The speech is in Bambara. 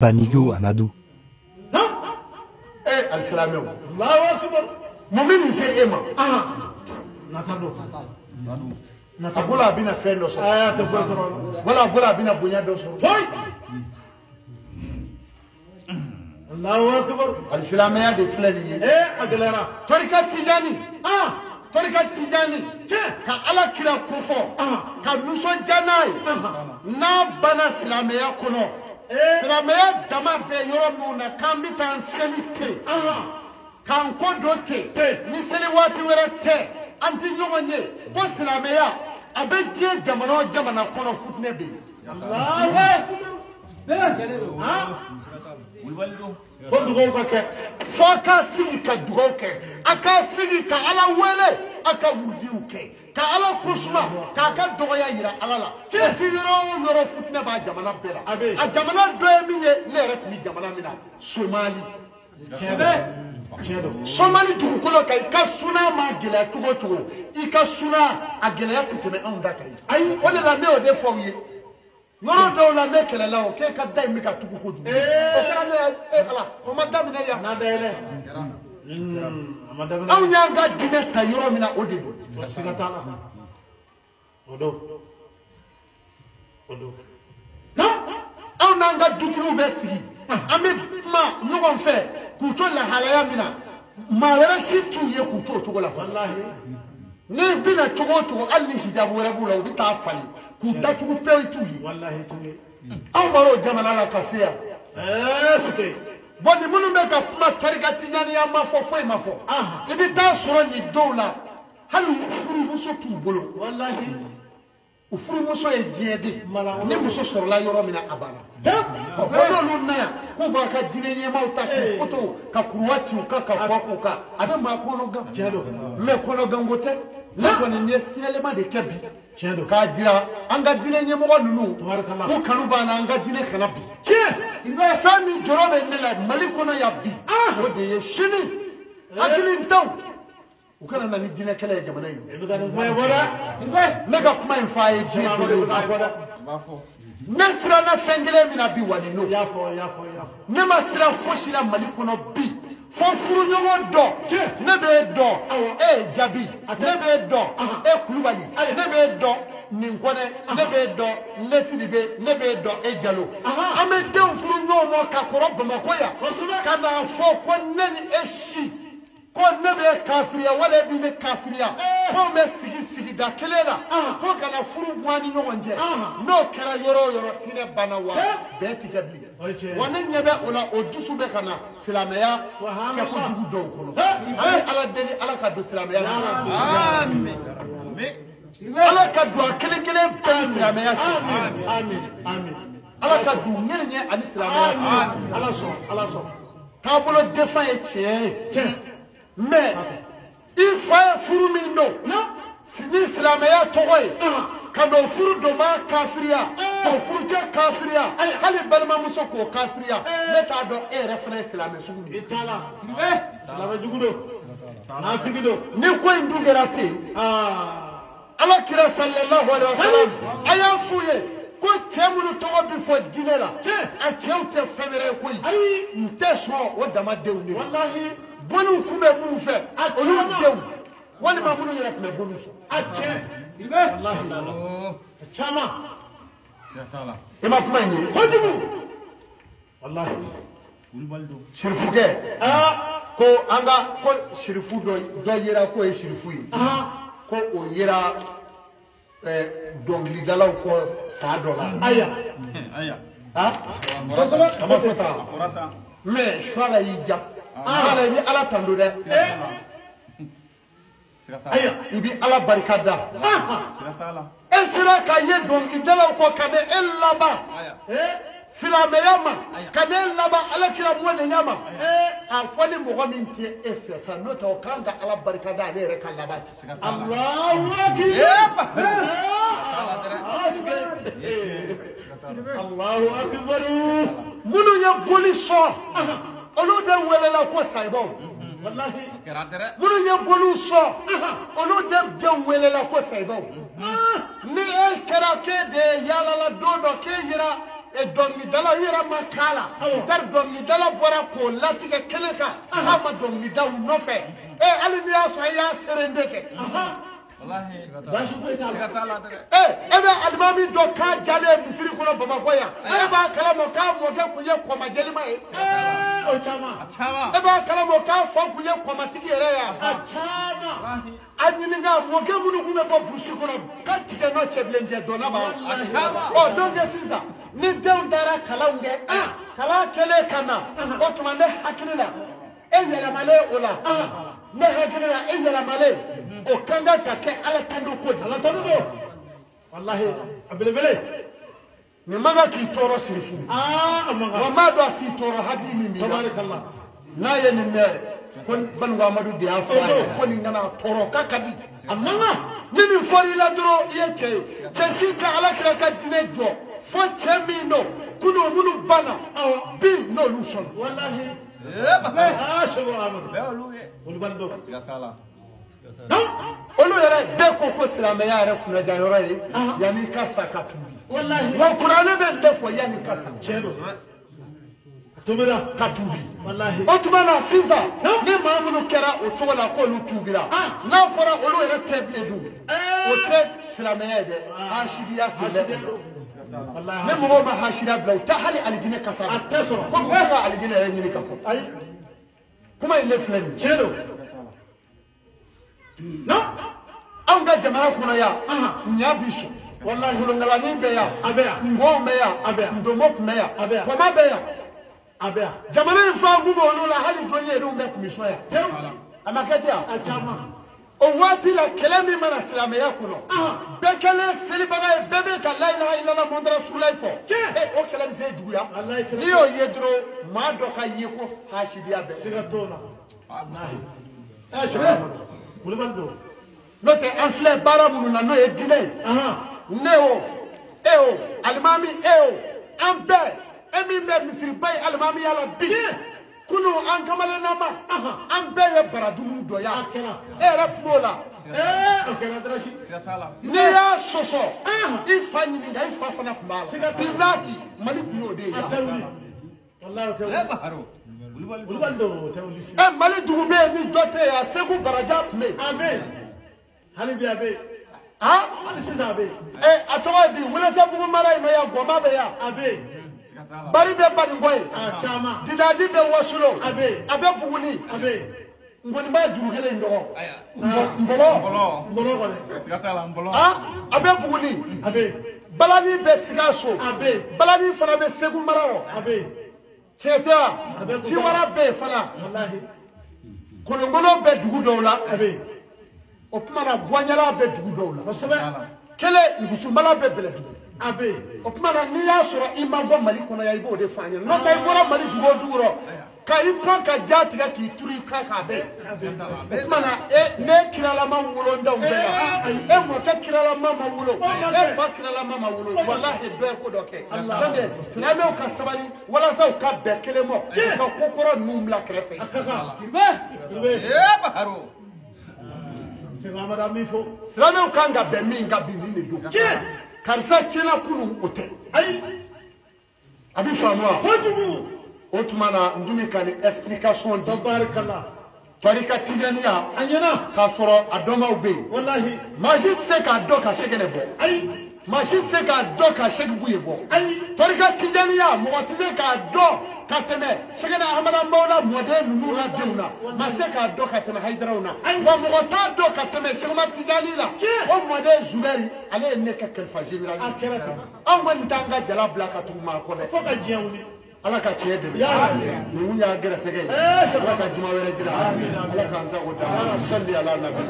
Banigo Amadou. Eh, alisilamɛw. Allahu akbar. Mun bɛ nin se e ma? Nata don. A bolo a bɛna fɛn dɔ sɔrɔ. A tɛ foyi sɔrɔ. Wala a bolo a bɛna bonya dɔ sɔrɔ. Foyi. Allahu akbar. Alisilamɛya de filɛ nin ye. Eh, a gɛlɛyara. Tarika Tijani. Tarika Tijani. Ka Ala kira kofɔ. Ka nisɔndiya n'a ye. N'a banna silamɛya kɔnɔ. Silamɛya dama bɛ yɔrɔ min na k'an bɛ taa seli ten. K'an kɔ don ten. Ni seli waati wɛrɛ tɛ an tɛ ɲɔgɔn ye ko silamɛya a bɛ diɲɛ jamana o jamana kɔnɔ futinɛ bɛ yen. Ko dugawu ka kɛ. Fo ka sigi ka dugawu kɛ, a ka sigi ka Ala wele, a ka wurudiw kɛ, ka Ala kosuma, k'a ka dɔgɔya yira Ala la. O ti yɔrɔ o yɔrɔ futinɛ b'a jamana bɛɛ la. A jamana dɔ ye min ye, ne yɛrɛ tun bɛ jamana min na, Somali. Tiɲɛ don. Somali dugukolo kan, i ka suna ma gɛlɛya cogo o cogo, i ka suna a gɛlɛya tɛ tɛmɛ anw da kan ye. Ayi. O de la ne y'o de fɔ aw ye. Yɔrɔ dɔw la ne kɛlɛla o k'e ka da in bɛ ka tugu kojugu. O kɛra ne ye, e Ala, o ma daminɛ yan. N'a dayɛlɛ. A ma daminɛ. Anw y'an ka diinɛ ta yɔrɔ min na, o de don. Siga t'a la. O don. O don. Anw n'an ka dutigiw bɛ sigi, an bɛ kuma ɲɔgɔn fɛ k'u to lahalaya min na, maa wɛrɛ si t'u ye k'u to o cogo la fana. Walahi. N'i bɛna cogo o cogo, hali ni hijabu wɛrɛ b'u la, u bɛ taa falen k'u datugu pewu t'u ye. Walahi t'u ye. Anw bɔra o jamana la ka se yan. Ɛɛ Bon, ni minnu bɛ ka kuma tarika tijaniya ma fɔ, foyi ma fɔ. I bɛ taa sɔrɔ nin dɔw la, hali furumuso t'u bolo. Walahi. U furumuso ye diɲɛ de ye. Ni muso sɔrɔla yɔrɔ min na, a banna. Ko n'olu na yan k'u b'a ka diinɛ ɲɛmaaw ta k'u foto ka kuruwa ci u kan ka fɔ k'u kan, a bɛ maa kɔnɔ gan. Tiɲɛ don. Mais kɔnɔganko tɛ. Ne kɔni ye signalement de kɛ bi. Tiɲɛ don. K'a jira an ka diinɛ ɲɛmɔgɔ ninnu, Tabarikala. u kanu b'an na, an ka diinɛ kana bi. Tiɲɛ. Fɛn min jɔrɔ bɛ ne la Mali kɔnɔ yan bi, o de ye sini hakilintanw u kana na ni diinɛ kɛlɛ ye jamana in. I bɛ ka nin kuma in fɔ dɛ. Ne ka kuma in fɔ a ye diɲɛ don o don. Ne siranna fɛn kelen min na bi, wa nin don. I y'a fɔ, i y'a fɔ, i y'a fɔ. Ne ma siran fosi la Mali kɔnɔ bi fo furuɲɔgɔn dɔ. Ne b'e dɔn, e ye Jaabi, ne b'e dɔn, e Kulubali, ne b'e dɔn nin Kɔnɛ, ne b'e dɔn ne Sidibe, ne b'e dɔn e Jalo. An bɛ denw furu ɲɔgɔn ma ka kɔrɔ Bamakɔ yan, ka n'a fɔ ko ne ni e si, ko ne bɛ kafiriya wala e bɛ ne kafiriya, ko bɛ sigi sigida kelen la, ko kana furu bɔ an ni ɲɔgɔn cɛ. N'o kɛra yɔrɔ o yɔrɔ, hinɛ banna wa bɛɛ ti kɛ bilen. Wa ne ɲɛ bɛ o la, o dusu bɛ ka na silamɛya kɛkojugu dɔw kɔnɔ. An bɛ Ala deli, Ala ka don silamɛya la. Ala ka don a kelen kelen bɛɛ ni silamɛya cɛ. Amin. Amin. Ala ka don ɲɛnɛ ani silamɛya cɛ. Ala sɔn, Ala sɔn. Taabolo defa ye tiɲɛ ye. Tiɲɛ. Mais i fa ye furu min don ni silamɛya tɔgɔ ye, ka n'o furu don maa kafiriya, k'o furucɛ kafiriya, hali balimamuso k'o kafiriya, ne t'a dɔn e yɛrɛ fana ye silamɛ sugu min I ye. t'a la. Silamɛ jugu don. Nafigi don. Ni ko in dun kɛra ten, Ala kira sallallahu alaihi wa sallam a y'a f'u ye ko cɛ minnu tɔgɔ bɛ fɔ diinɛ la, a cɛw tɛ fɛn wɛrɛ ye koyi. N tɛ sɔn o dama denw de ma. Walahi. Boliw tun bɛ mun fɛ, olu denw walima minnu yɛrɛ tun bɛ boliw sɔn. A tiɲɛ. Walahi. A caman. I ma kuma in ye Kojugu. Walahi. Sirifukɛ ko an ka ko sirifu dɔ yera k'o ye sirifu ye, ko o yera dɔnkilidalaw kɔ san dɔ la. Aya. A ma fɔ tan, mais Suwala y'i ja. Suwala, i bɛ Ala tando dɛ. Aya. I bɛ Ala barika da. E sera ka ye dɔnkilidalaw kɔ ka ne e laban silamɛya ma, ka ne laban Ala kira mɔnɛya ma. A fɔ ni mɔgɔ min tɛ e fɛ sa, n'o tɛ o kan ka Ala barika da ale yɛrɛ ka laban ten. Allahu akbar. Allahu akbar. Minnu ye boli sɔn, olu de welela ko sayibaw. Walahi. Minnu ye boliw sɔn, olu de denw welela ko sayibaw. Ni e kɛra k'e de ye yaalala don dɔ k'e yera Dɔnkilidala i yɛrɛ ma k'a la tari dɔnkilidala bɔra k'o latigɛ kelen kan k'a ma dɔnkilida u nɔfɛ hali n'i y'a sɔrɔ i y'a serende kɛ e bɛ alimami dɔ k'a jalen misiri kɔnɔ Bamakɔ yan e b'a kalama k'a mɔkɛ kun ye kɔmajelima ye e b'a kalama k'a fa kun ye kɔmatigi yɛrɛ ye a ɲininka mɔkɛ minnu kun bɛ bɔ burusi kɔnɔ ka tigɛ n'o cɛbilencɛ dɔnna b'a la ɔ donc sisan ni denw taara kalanw kɛ kalan kɛlen ka na o tuma ne hakili la e yɛlɛmalen o la ne hakili la e yɛlɛmalen o kan ka kɛ ala tando ko de ala tando don walahi a belebele nin man kan k'i tɔɔrɔ sirifu a man kan wa n b'a dɔn a t'i tɔɔrɔ hakili min b'i la tabarikala n'a ye nin mɛn ko Banikɔ Amadu de y'a fɔ a ye ko nin kana tɔɔrɔ k'a ka di a man kan ni nin fɔr'i la dɔrɔn i ye cɛ ye cɛ si ka ala kira ka diinɛ jɔ fo cɛ min don kunun minnu banna bi n'olu sɔnna walahi sebo Amadu kulubali don olu yɛrɛ bɛɛ ko ko silamɛya yɛrɛ kunnaja yɔrɔ ye yanni i ka sa ka tuubi wa kuranɛ bɛ nin de fɔ yanni i ka sa tiɲɛ don a tubira ka tuubi walahi o tuma na sisan ni maa minnu kɛra o cogo la k'olu tuubira n'a fɔra olu yɛrɛ tɛ bilen dun o tɛ silamɛya ye dɛ hasidiya sen bɛ o la ni mɔgɔw ma hasidiya bila u tɛ hali alijinɛ kasa a tɛ sɔrɔ fo k'u ka alijinɛ yɛrɛ ɲini ka kɔ kuma in ne filɛ nin ye tiɲɛ don anw ka jamana kɔnɔ yan ɲa bi sɔn walahi kolonkalani bɛ yan a bɛ yan ngɔw bɛ yan a bɛ yan ndomo tun bɛ yan a bɛ yan kɔma bɛ yan a bɛ yan jamana in fan kun bɛ olu la hali jɔn ye yɛrɛw bɛ kun bɛ sɔn yan a ma kɛ ten yan a caman o waati la kɛlɛ min mana silamɛya kɔnɔ bɛɛ kɛlen selibaga ye bɛɛ bɛ ka la ilaha illallah muhammadu rasulullah fɔ o kɛlɛ bɛ se juguya n'i y'o ye dɔrɔn maa dɔ ka ye ko hasidiya bɛ siga t'o la walahi sebo kulubali don n'o tɛ an filɛ baara minnu na n'o ye diinɛ ye ne o e o alimami e o an bɛɛ e min bɛ misiriba ye alimamiya la bi kunun an kamalennama an bɛɛ ye baradulu dɔ ya e yɛrɛ tun b'o la o kɛra darasi n'i y'a sɔsɔ i fa ɲininka i fa fana tun b'a la bilahi Mali tun y'o de ye a tɛ wuli walahi o tɛ wuli kulubali don o tɛ wuli Mali dugu bɛ yen ni dɔ tɛ yen a Segu Baraja tun bɛ yen a bɛ yen hali bi a bɛ yen hali sisan a bɛ yen a tɔgɔ ye di Welesebugu mara in nɔ yan Gɔnba bɛ yan a bɛ yen Bari bɛ Banikɔ ye a caman Didadi bɛ Wasolon a bɛ yen a bɛ Buguni a bɛ yen Nkɔniba juru kelen in dɔgɔ Nbɔlɔ Nbɔlɔ kɔni a bɛ Buguni a bɛ yen Balani bɛ Sikaso a bɛ yen Balani fana bɛ Segu mara rɔ a bɛ yen tiɲɛ tɛ wa Ciwara bɛ yen fana walahi Kolonkolon bɛ dugu dɔw la a bɛ yen o tuma na Buwanyala bɛ dugu dɔw la kosɛbɛ kelen Nkusumala bɛ Bɛlɛdugu a bɛ yen o tuma na n'i y'a sɔrɔ i ma bɔ Mali kɔnɔ yan i b'o de fɔ an ɲɛna n'o tɛ i bɔra Mali dugu o dugu rɔ ka i pan ka ja tigɛ k'i turu i kan k'a bɛɛ o tuma na e ne kiralama wolo n denw fɛ yan e mɔkɛ kiralama ma wolo e fa kiralama ma wolo walahi dɔ ye ko dɔ kɛ donc silamɛw ka sabali walasa u ka bɛn kelen mɔ u ka ko kɔrɔ ninnu bila kɛrɛfɛ. Silamɛw kan ka bɛn min kan bi nin de don karisa tiɲɛna kunun o tɛ ayi a bɛ faamu wa kojugu o tuma na n tun bɛ ka nin explication di tabarikala tarika tijaniya a ɲɛna k'a sɔrɔ a dɔnbaaw bɛ yen walahi maa si tɛ se k'a dɔn ka Sɛgɛnɛ bɔ ayi maa si tɛ se k'a dɔn ka Sɛki Buye bɔ ayi tarika tijaniya mɔgɔ tɛ se k'a dɔn ka tɛmɛ Sɛgɛnɛ Ahamada Mawla mɔden ninnu la denw na maa se k'a dɔn ka tɛmɛ Hayidaraw na wa mɔgɔ t'a dɔn ka tɛmɛ Sɛki Tijani la o mɔden Zubɛri ale ye ne kɛ kalifa général a kɛra ten anw kɔni t'an ka jala bila ka tugu maa kɔ dɛ fo ka diɲɛ wuli ala ka tiɲɛ dɛmɛ ninnu y'a gɛrɛsɛgɛ ye ala ka juma wɛrɛ jira ala k'an sago da sali ala nabi.